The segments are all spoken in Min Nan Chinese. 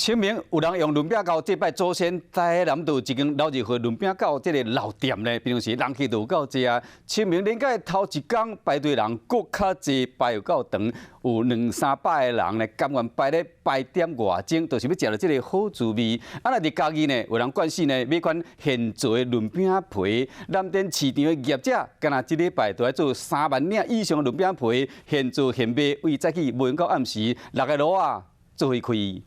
清明有人用潤餅糕祭拜祖先，台南就有一間老字號潤餅糕這个老店呢，平常時人客就有夠濟啊。清明連假頭一工排隊人閣較濟，排有夠長，有兩三百个人呢，甘願排咧排點外鐘，就是欲食著這个好滋味。啊，若佇嘉義呢，有人慣勢呢買款現做的潤餅皮，南店市場的業者，干焦這禮拜就愛做3萬領以上的潤餅皮，現做現賣，為早起無閒到暗時6个爐仔做伙開。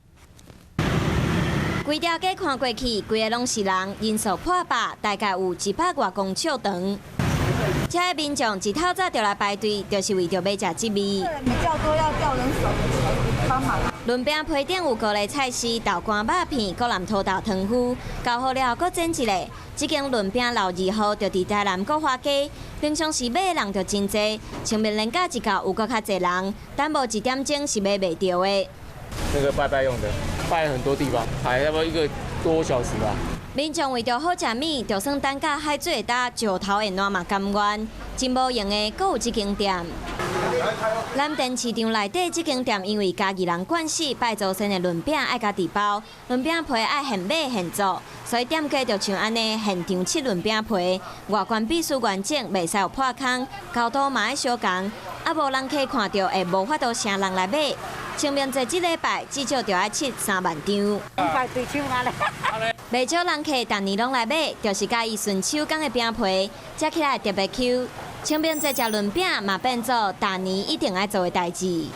規條街看過去，規个攏是人，人數破百，大概有100外公尺長。遮的民眾一透早就來排隊，就是為著欲食這味。比較多要調人手幫忙。潤餅皮頂有高麗菜絲、豆乾肉片、高南土豆糖麩，攪好了後閣煎一下。這間潤餅老字號就佇台南國華街，平常時買的人就真濟，清明連假一到有閣較濟人，等無一點鐘是買袂著的。那個拜拜用的，拜很多地方，排差不多一個多小時吧。民眾為著好食物，就算等甲海水會焦，石頭會爛嘛甘願。真無閒的，閣有這間店。南店市場內底這間店，因為嘉義人慣勢拜祖先的潤餅愛家己包，潤餅皮愛現買現做，所以店家就像按呢現場切潤餅皮，外觀必須完整，袂使有破空，厚度嘛愛相仝，啊無人客看著會無法度請人來買。清明節這禮拜至少就愛切3萬張。排隊搶啊咧！袂少人客逐年攏來買，就是佮意順手工的餅皮，食起來特別 Q。清明節食潤餅嘛變做逐年一定愛做的代誌。